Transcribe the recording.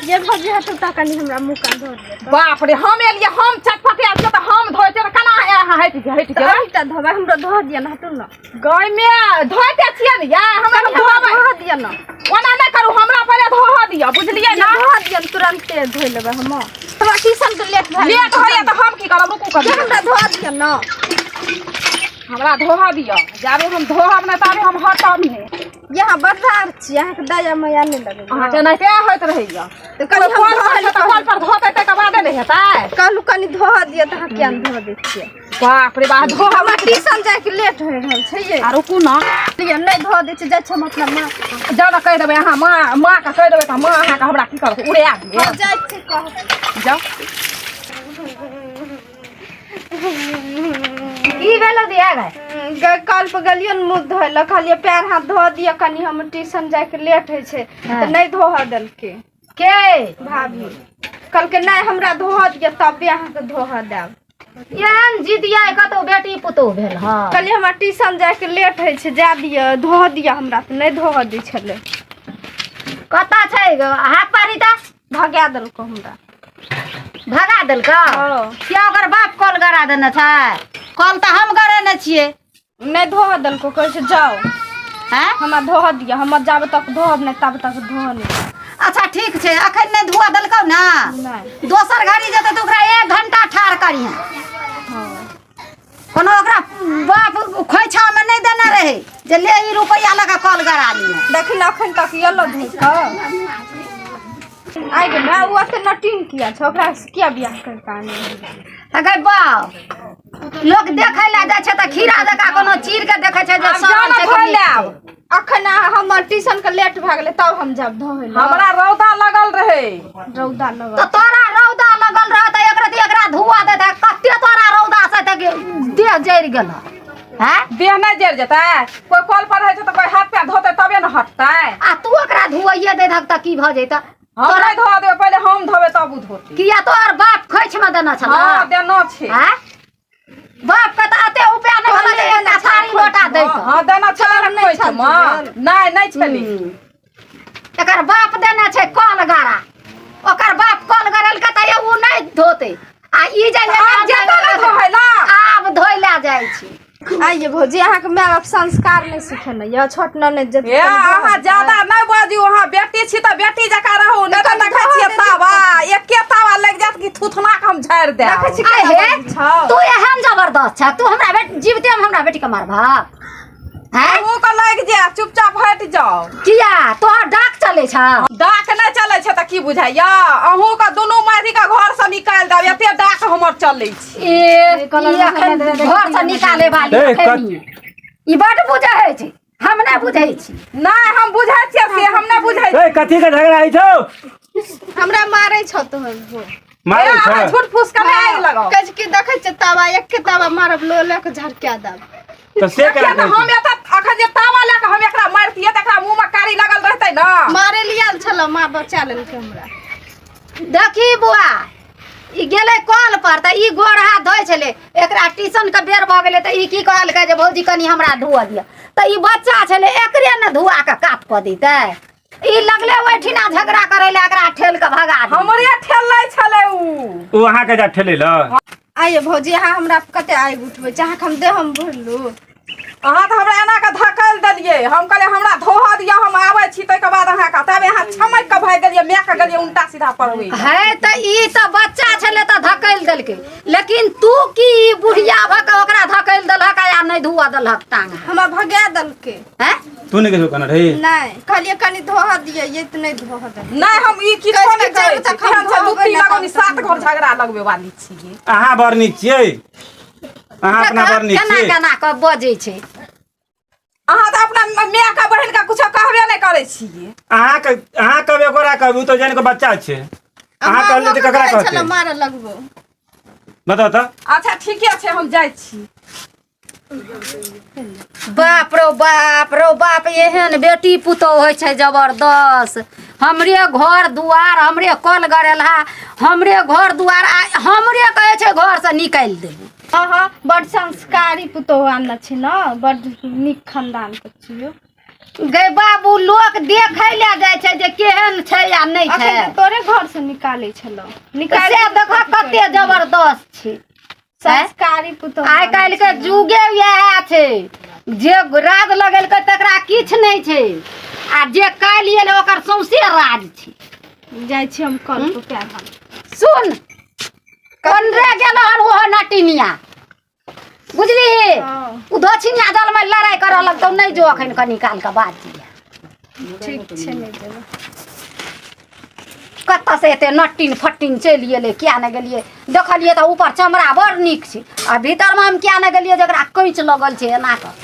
ये भौजी हटू तऽ कनि हमरा मुँह कान धो दिअ तऽ। बाप रे, हम एलियै, हम चटपटे छियै तऽ हम धोइ छियै तऽ केना अहाँ हटि हटि तऽ जेबै? अहींटा धोबै, हमरो धो दिअ ने, हटू ने। गायमे धोइते छियै ने यै, हमरा कनि हमरा धोबै। धो दिअ ने। ओना नहि करू, हमरा पहिले धोअ दिअ, बुझलियै ने? धो दिअ ने, तुरन्ते धोइ लेबै हम। हमरा ट्यूशन के लेट भए लेट होइया तऽ हम की करब? रुकू कनी। हमरा धो दिअ ने। हमरा धोअ दिअ, जाबे हम धोअब नहि ताबे हम हटब नहि। यहाँ बजार छी, अहाँके दया माया नहि लगैया? अहाँके एनाहिते होइत रहैया। तऽ कनि हम कल धो पर छै तऽ कल पर धोतै तकर बादे ने हेतै। कहलहुँ कनि धो दिअ तऽ अहाँ किया नहि धो दै छियै? बाप रे बाप, धो। हमरा ट्यूशन जाइके लेट होइ रहल छै ये। आ रुकू ने। लिअ, नहि धो दै छियै, जाइ छी हम अपना माँ। जाउ ने, कहि देबै अहाँ माँ, माँके कहि देबै तऽ माँ अहाँके हमरा की करत? उड़ा देत। हम जाइ छी कहब। जाउ। की भेलो दिया गए? कल पर गेलियै ने मुँह धोइ लए, कहलियै पैर हाथ धो दिअ कनि, हम ट्यूशन जाइके लेट होइ छै। तऽ नहि धोअ देलकै। के? भाभी। कहलकै नहि, हमरा धोअ दिअ तबे अहाँके धोअ देब। एहन जिदिया कतौ बेटी पुतोह भेल? हँ। कहलियै हमरा ट्यूशन जाइके लेट होइ छै, जा दिअ, धोअ दिअ हमरा, तऽ नहि धोअ दै छलै। कतऽ छै हाथ पारी तऽ? भगा देलको हमरा। भगा देलकौ? हँ। किया, ओकर बाप कल गड़ा देने छै? कल तऽ हम गड़ेने छियै। नहि धोअ देलको, कहै छै जाउ। हैं? हमरा धोअ दिअ, हमर जाबे तक धोअब नहि ताबे तक धोअ नहि। अच्छा ठीक छै, अखन नहि धुआ देलकौ ने? नहि। दोसर घड़ी जेतै तऽ ओकरा 1 घंटा ठाढ़ करिहें। हँ। कोनो ओकरा बाप खोइछामे नहि देने रहै जे ले ई रुपैआ लऽ कऽ कल गड़ा लिहे। देखिन अखन तक एलो धोइ कऽ। आइ गे माय, ओ एते नटीन किया छै? ओकरा से किया बियाह करि कऽ आनलियै? अगै बाप, लोक देखै लए जाइ छै तऽ खीरा जकाँ कोनो चीर के देखै छै जे आब जाउ सड़ल ने छै कि धोइ नीक लेब। छै। अखन अहाँ हमर ट्यूशन के लेट भए गेलै तब हम जायब धोइ लए। हमरा रौदा लगल रहै। रौदा लगल तऽ तोरा रौदा लगल रह तऽ एक रति एकरा धुआ देता, कते तोरा रौदा से तऽ देह जरि गेल हैं? देह नहि जरि जेतै? कोइ कल पर रहै छै तऽ कोइ हाथ पैर धोतै तबे ने हटतै। आ तू ओकरा धुआइए दे धक तऽ की भऽ जैतै? हम नहि धो देबै, पहिले हम धोबै तब उ धोतै। किया, तोहर बाप खोइछ में देने छल? हँ, देना छै। हैं? बाप के तऽ एते उपाय नहि भेलै जे एकटा थारी लोटा दैत। हँ, देना छलै ने नहि खोइछ छल मे। जुड़ल। नहि, नहि छलै। एकर बाप देने छै कल गाड़ा, ओकर बाप कल गड़ेलकै तऽ उ नहि धोतै आ ई जे आब जेतै ने धोइ लए। आब धोइ लए जाइ छी। आइये भौजी, अहाँके माय बाप संस्कार नहि सिखेने यऽ? छोट ननद जे ए, अहाँ ज्यादा नहि बाजू। अहाँ बेटी छी तऽ बेटी जकाँ रहू, नहि तऽ देखै छियै तावा, एके तावा लागि जायत कि थुथना के हम झाड़ि देब। देखै छी आइ केना हे बजै छौ। तू एहन जबरदस्त छ, तू हमरा बेटी जीवते में हमरा बेटी के मारबह हैं? अहूँ के लागि जायत, चुपचाप हटि जाउ। किया, तोहर डाक चलै छ? डाक नहि चलै छै तऽ की बुझाइया? अहूँ के दुनू मारि के घर से निकालि देब, एते डाक हमर चलै छै। ए, ई अखन घर से निकाले वाली ए, अखन ई बड बुझै छै, हम नहि बुझै छी। नहि, हम बुझै छियै से, हम नहि बुझै ए, कथी के झगड़ा होइ छौ? हमरा मारै छौ तोहर भो। मारै ए, अहाँ छौ? झूठ फूस के नहि आगि लगाउ। कहै छै कि देखै छियै तावा, एके तावा मारब लो लऽ के झरका देब। तऽ से देखियौ केना तऽ कहै हम छी? एतऽ अखन जे तावा लए कऽ हम एकरा मारतियै तऽ एकरा मुँह मे कारी लगल रहतै ने। मारे लियल छलौ, माँ बचा लेलकै हमरा। देखी बुआ, ई गेलै कल पर तऽ ई गोर हाथ धोइ छलै, एकरा ट्यूशन के बेर भऽ गेलै तऽ ई की कहलकै जे भौजी कनि हमरा धोअ दिअ, तऽ ई बच्चा छलै, एकरे ने धुआ कऽ कात कऽ दैतै? ई लगले ओहिठिना झगड़ा करै लए, एकरा ठेल कऽ भगा देलकै। हमरे ठेलै छलै उ। ओ अहाँके जा ठेलै लए? आइये भौजी, अहाँ हमरा कते आगि उठबै छी, अहाँके हम देह हम भरलू? अहाँ तऽ हमरा एना कऽ धकेल देलियै। हम कहलियै हमरा धोअ दिअ, हम आबै छी ताहिके बाद अहाँके, तब अहाँ छमकि कऽ भागि गेलियै, मायके गेलियै उल्टा सीधा पढ़बै। है तऽ ई तऽ बच्चा छलै तऽ धकेल देलकै, लेकिन तू की ई बुढ़िया भऽ कऽ ओकरा धकेल देलहक आ नहि धुआ देलहक टांग? हमरा भगा देलकै। हैं? तू नहि गेलहो कना रही? नहि, कहलियै कनि धोअ दिअ, ये तऽ नहि धोअ देलकै। नहि, हम ई किछो नहि कहै करै छी, छी। तखन केहन छै धोबै लुत्ती ने लगौनी, तब 7 घर झगड़ा लगबै वाली छियै। अहाँ बड़ नीक छियै, अहाँ अपना बड़ नीक केना छियै। केना कऽ बजै छै। अहाँ तऽ अपना माय के बहिन के कुछो कहबे नहि करै छियै। अहाँके अहाँ कहबै ओकरा कहबै, ओ तऽ जानि कऽ बच्चा छै। अहाँ कहलियै तऽ ककरा कहतै? मारऽ लगबो। बताउ तऽ। अच्छा ठीके छै, हम जाइ छी। बाप रो बाप रो बाप, एहन बेटी पुतोह होइ छै जबरदस्त। हमरे घर दुआर, हमरे कल गड़ेलहा, हमरे घर दुआर आ हमरे कहै छै घरसँ निकालि देबू। हँ हँ, बड संस्कारी पुतोह आनने छी ने, बड नीक खानदान के छियौ। गै बाबू लोक देखै लए जाइ छै जे केहन छै या नहि छै। अखन तऽ तोरे घर से निकालै छलौ। तऽ निकालि से देखऽ कते जबरदस्त छै। संस्कारी पुतोह। आइ काल्हि के जुगे इएह छै, जे राज लगेलकै तकरा किछु नहि छै आ जे काल्हि एलै ओकर सौंसे राज छै। जाइ छी हम कल पर पैर हाथ। सुन, कोन रे गेल हन ओहो नटिनिया, बुझलिही? हँ। ओ दक्षिणिया दलमे लड़ाइ करऽ लगतौ, नहि जो अखन, कनी कालके बाद जइहे। ठीक छै, नहि जेबै। कतऽ से एते नटिन फटिन चलि एलै, किया नहि गेलियै? देखलियै तऽ ऊपर चमड़ा बड़ नीक छै आ भीतरमे हम किया नहि गेलियै, जकरा कैँच लगल छै एना कऽ।